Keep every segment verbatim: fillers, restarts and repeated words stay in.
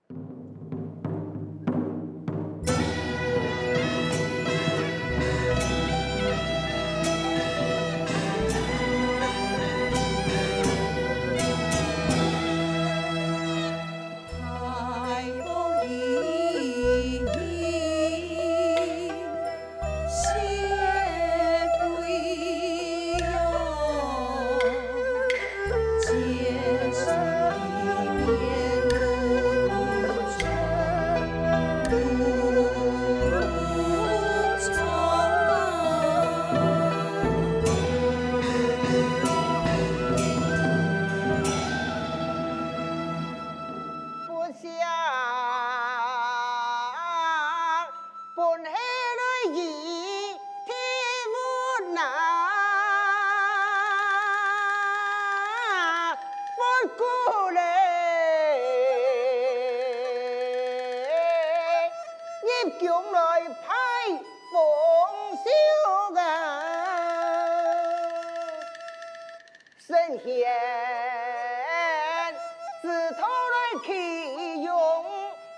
不想 分下來一片雲啊，拂過來，入宮來派封賞啊。 神仙知道來啟用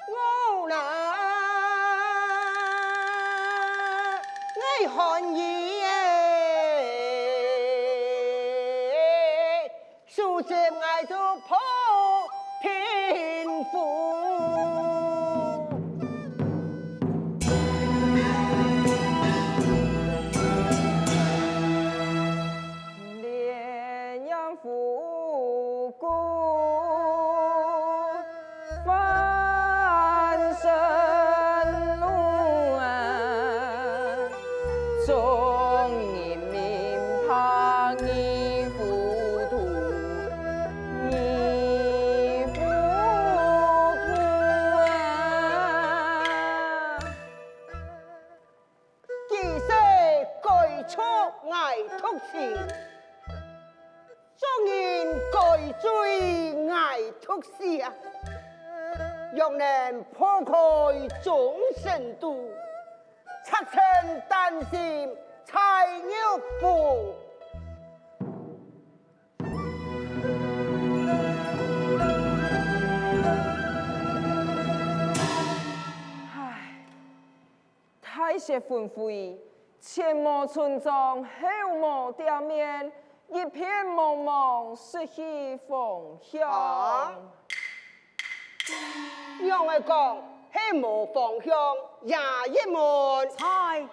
我啦，𠊎寒意哎，手執𠊎就破平府。 幾時改出𠊎獨妻，做人改罪𠊎獨死啊！若能破開終身毒，赤誠丹心在玉壺。 大雪紛飛，前無村莊，後無店面，一片茫茫，失去方向。啊？仰會講，係無方向，也一悶？在。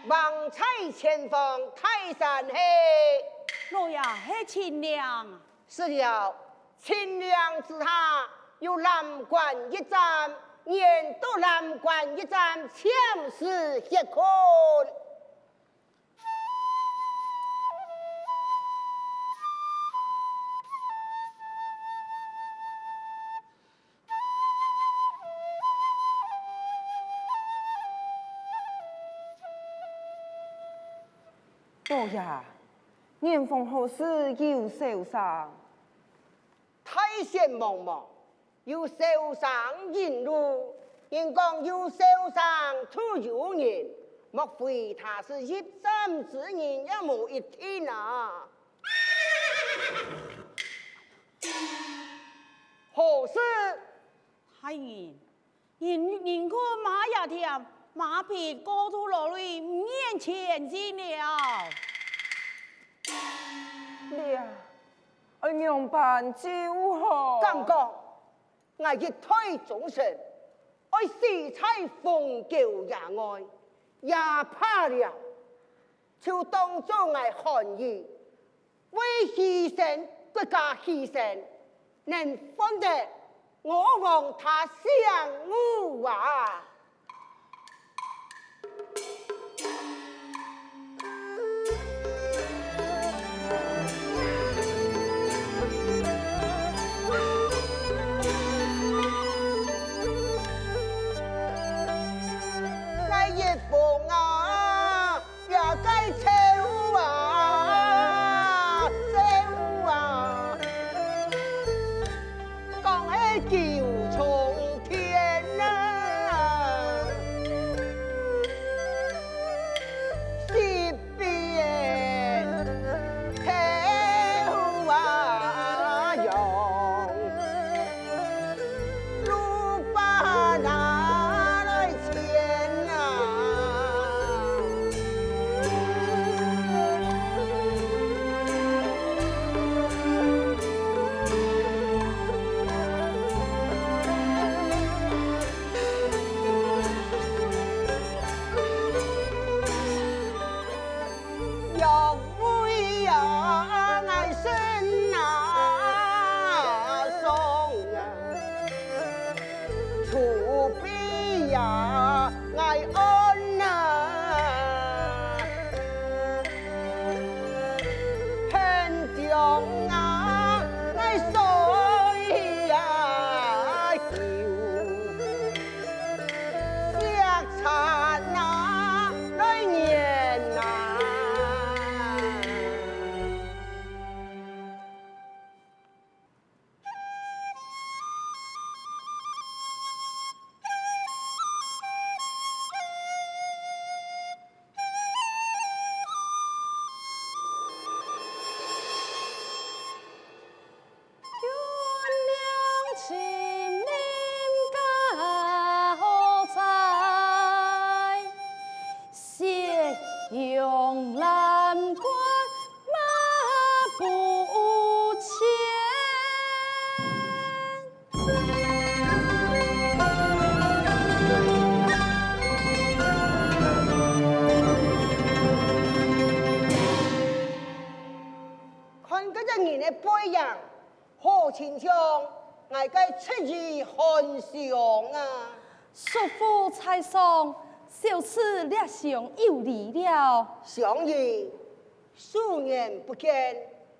望在前方，大山係。老爺，係秦嶺。 是了，秦嶺之下有藍關驛站，願到藍關驛站暫時歇睏。 老爺，遠方何時有消息？大雪茫茫，有消息引路。人講有消息就有人，莫非他是驛站之人也無一定啊！ 何事？大人，人，人看馬牙添，馬兵過度勞累，毋願前進了。這，愛仰般就好？敢講，𠊎一代忠臣，愛死在鴻溝野外，也罷了。 就當做𠊎寒意，為犧牲國家犧牲，能換得我王他鄉無啊！ 來，葉鳳啊，這个臭啊，臭啊，講个九重天啊，十 遍頭啊用。親像𠊎个出入寒霜啊。叔父在上，小婿略想有禮了。相爺，數年不見，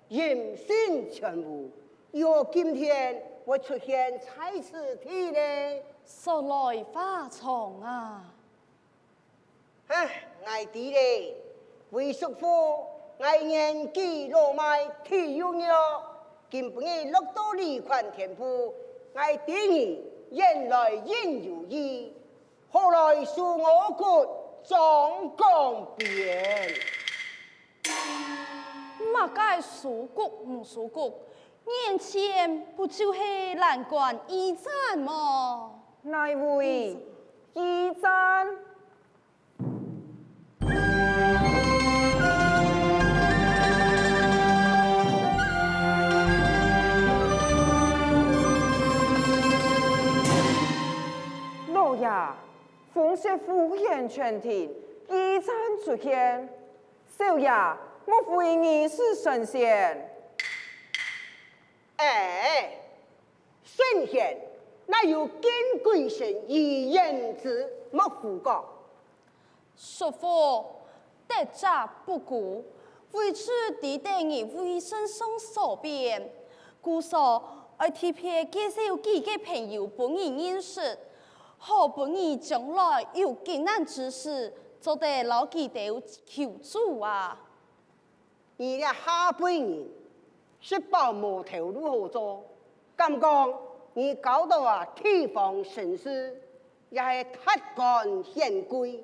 音信全無，又今天會出現在此地呢？說來話長啊。 唉，𠊎知咧，韋叔父，𠊎年紀老邁，體又弱，今晡日落到這款田埔，𠊎知你遠來應有意，好來舒我骨掌江邊。麼个舒骨毋舒骨？眼前不就係欄杆驛站無？哪位驛站？ 老爺，風雪忽然全停，驛站出現。少爺，莫非你係神仙？哎，神仙，哪有見鬼神與胭脂莫夫講。 叔父，得者不孤，為著知得你為聖上所貶，故所愛特別介紹幾個朋友分你認識，好分你將來有急難之時，做得摎佢兜求助啊。 你這下輩人，食飽無頭路好做，敢講你交到啊地方紳士，也係達官顯貴，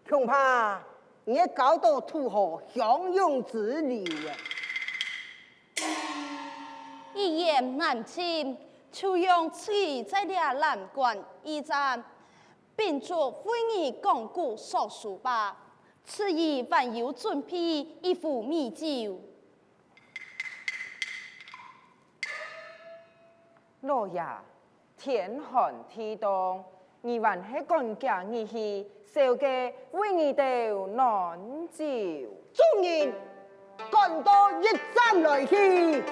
恐怕你會交到土豪享用之流啊！一言難盡，就讓在這欄杆驛站， 秉燭為你講古說書吧，此時還有準備一壺美酒。老爺，天寒地凍，你還係趕遽入去，小婿為你兜暖酒。眾人，趕到驛站來去！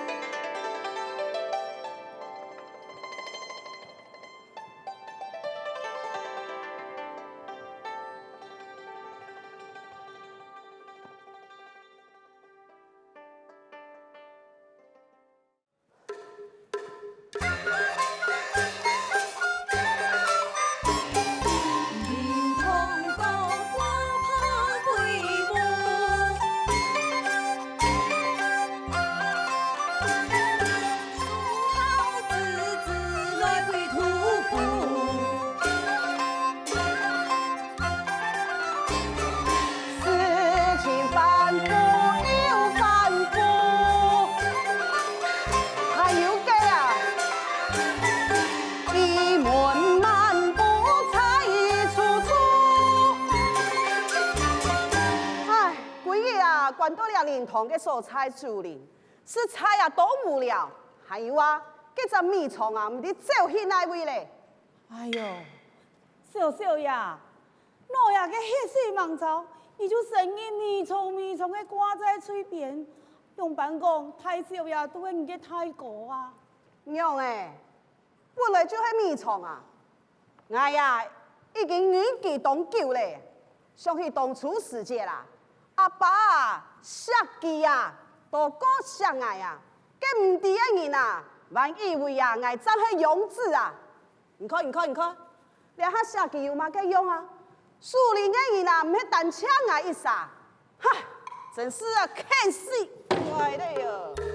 還有个啊！唉，歸日啊，趕到這靈堂个所在樹林， 實在啊，當無聊。還有啊，該隻米蟲啊，毋知走去哪位咧？哎喲，小少爺，老爺个血水猛燥，你就成日米蟲米蟲个掛在嘴邊，仰般講大少爺都係你个大哥啊？仰仔？ 本來就係米蟲啊！𠊎啊，已經認佢當久咧。想起當初時節啊，阿爸啊，惜佢啊，多過惜𠊎啊！該毋知个人啊，還以為啊，𠊎正係養子啊！你看，你看，你看，這下惜佢有麼个用啊？樹林个人啊，毋係單淨𠊎一儕， 哈，真是啊，氣死𠊎了喲！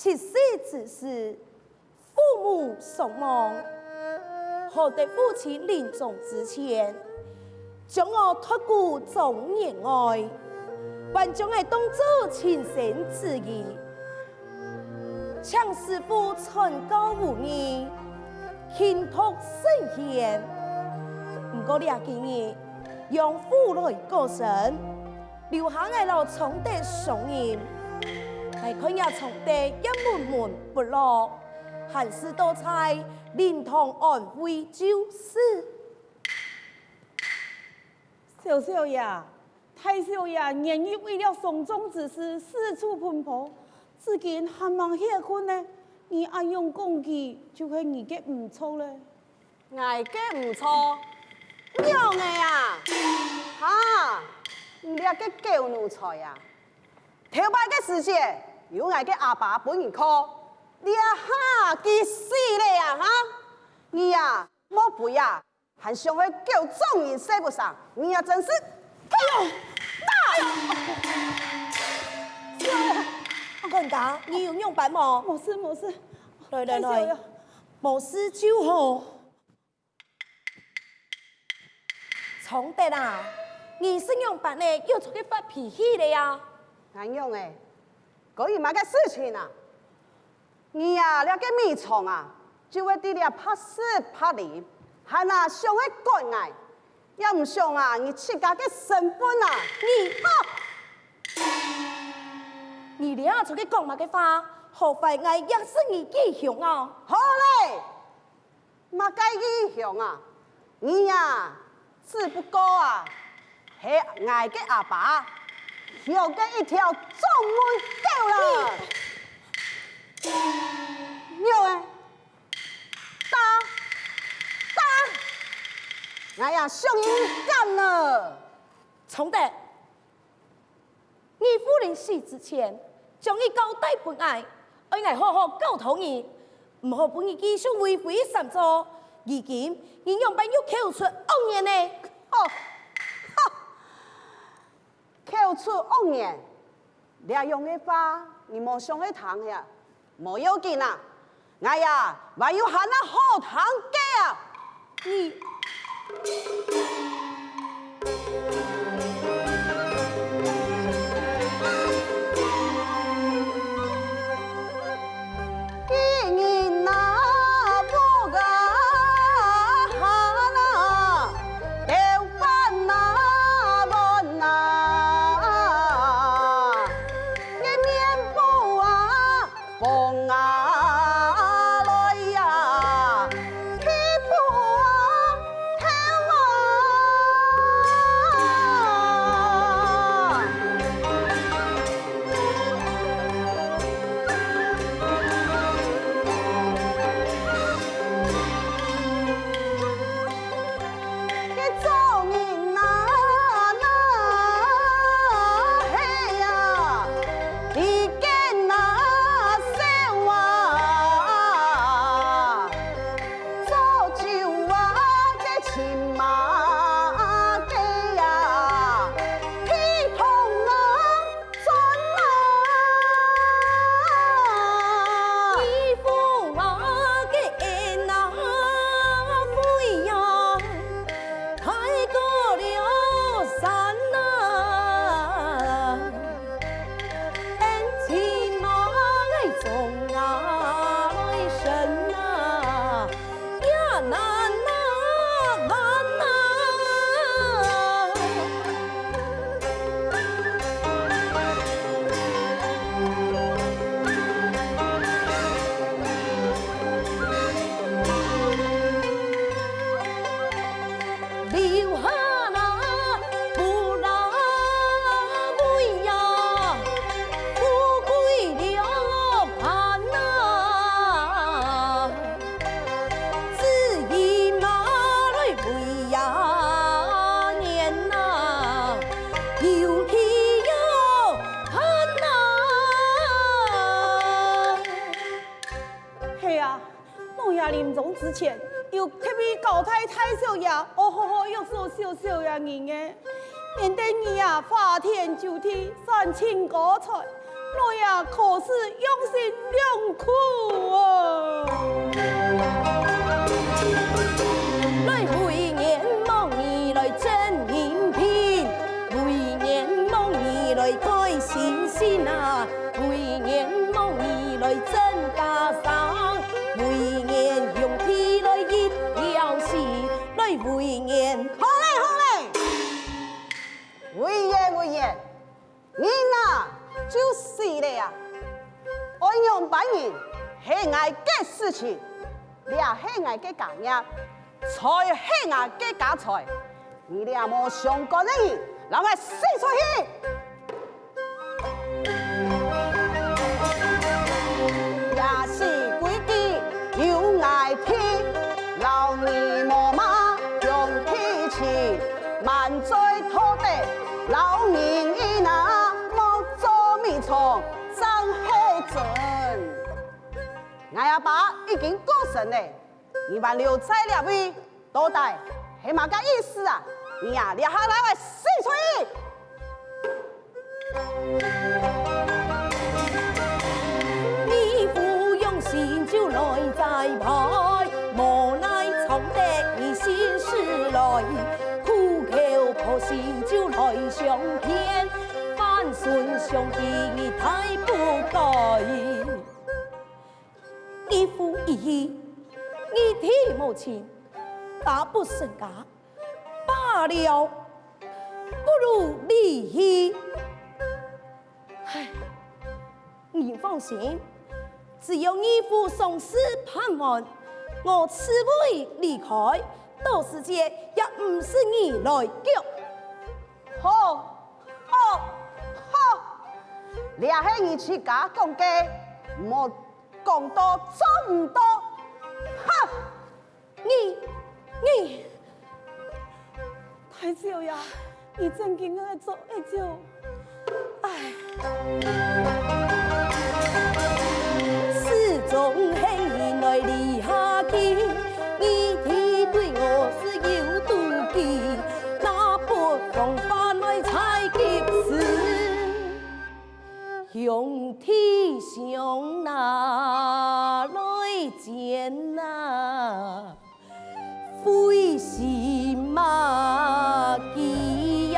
七世之時，父母雙亡，好得父親臨終之前，將我托孤葬年外，還將𠊎當作親生子女，請師父傳教無疑，勤讀聖賢。毋過這幾日，楊府內過身， 留下𠊎摎昌德雙人。𠊎看這昌德也悶悶不樂，還是到在靈堂安慰就是。小少爺，大少爺年日為了喪葬之事四處奔波，至今還吂歇睏呢。你恁樣講佢，就係你个毋著了。 𠊎个毋著？仰仔啊？哈！你這个狗奴才啊！頭擺个時節，有𠊎个阿爸分你靠，這下佢死了啊哈！你啊，莫非啊，還想愛狗撞人睡不醒？你啊，真是……哎喲！哎喲！管家，你有仰般無？無事，無事。來來來，無事就好。 昌德啊，你係仰般仔又在該發脾氣了啊？恁樣仔，該有麼个事情啊？你啊，這个尾長啊，就會在這拍屎拍尿，還啊想愛趕𠊎，也毋想啊，你自家个身份啊！你，你這在該講麼个話？何況𠊎也係你義兄啊！好了！ 麼个義兄啊？你啊，只不過啊，係𠊎个阿爸養个一條忠門狗啦！仰仔，打，打！𠊎啊，想你敢呢！昌德， 你父臨死之前，將你交代分𠊎，愛𠊎好好教導你，毋好分你繼續為非三做。如今，你仰般又口出惡言呢？哦，哈！口出惡言，這樣个話，你無想愛聽呀？ 無要緊啊，𠊎啊，還有還較好聽个啊！你，今日那屋啊，下那，兜飯那，碗那，个面布啊， 風啊來呀，起風啊，透啊。該做人啊，那係呀， 你見那笑啊，做酒啊，該尋馬个呀，剃頭啊，轉啊。你扶啊，該恩啊，飛呀， 太過了山啊，恩情啊，該重啊，來生啊，也難啊，難啊。 留下那布拉維亞，富貴了盤啊，子孫嘛來為呀年啊，有氣有盼啊。 係啊，老爺臨終之前，有特別交代大少爺，愛好好約束小少爺人个，免得你啊花天酒地，散盡高彩。老爺可是用心良來爭家生，為願兄弟來一條心，來為願。好咧，好咧，為願，為願，人啊，就死咧啊！愛仰般形，係𠊎个事情，這係𠊎个家業，財係𠊎个家財，你這無相干个人，摎𠊎死出去！ 這四句句由𠊎定，摎你無麼樣提起，滿嘴道德，摎人意那莫做米蟲，正係真。𠊎阿爸已經過身咧， 你還留在這位，到底係麼个意思啊？你啊，這下摎𠊎死出去！義父用心就來栽培，無奈撞得你心事來，苦口婆心就來相騙，反損兄弟你大不該。 義父已去，義弟無親，家不成家，罷了，不如離去。唉，你放心，只要義父喪事辦完，我自會離開，到時節也毋使你來叫。好，好，好，這係你自家講个，莫 講到做毋到。哈！你，你，大少爺，你正經愛做會做。唉。始終係你來離下去，你對我是有妒忌，那不妨翻來再結識。 兄弟相拿來煎啊，費心麼計呀！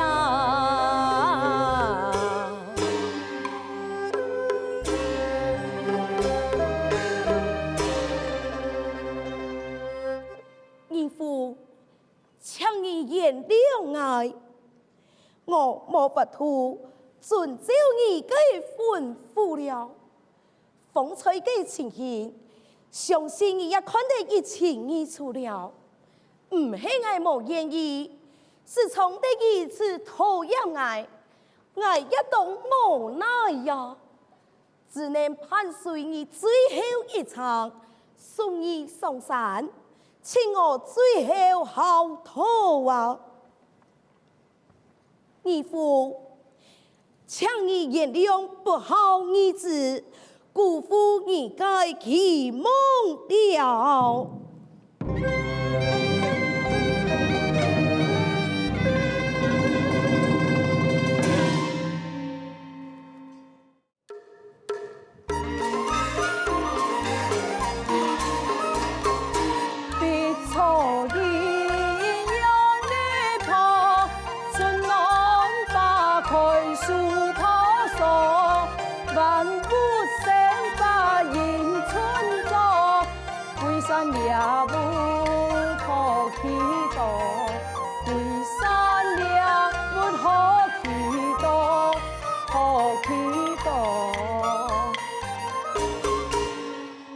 義父，請你原諒𠊎。 我無法度遵照你个吩咐了。方才个情形，相信你也看得一清二楚了。毋係𠊎無願意，係常得你恁討厭𠊎，𠊎也當無奈呀。 只能伴隨你最後一程，送你上山，請我最後好討啊！義父，請你原諒不孝兒子，辜負你个期望了。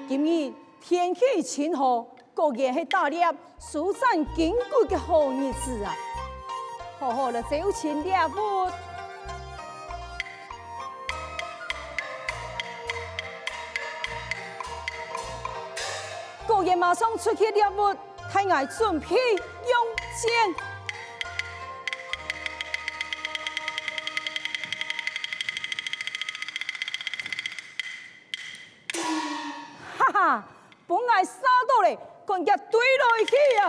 今日天氣真好，果然係打獵、收山耕種个好日子啊！好好來招親獵物。 果園馬上出去獵物，大家準備用箭。哈哈，分𠊎射著咧，趕緊追落去啊！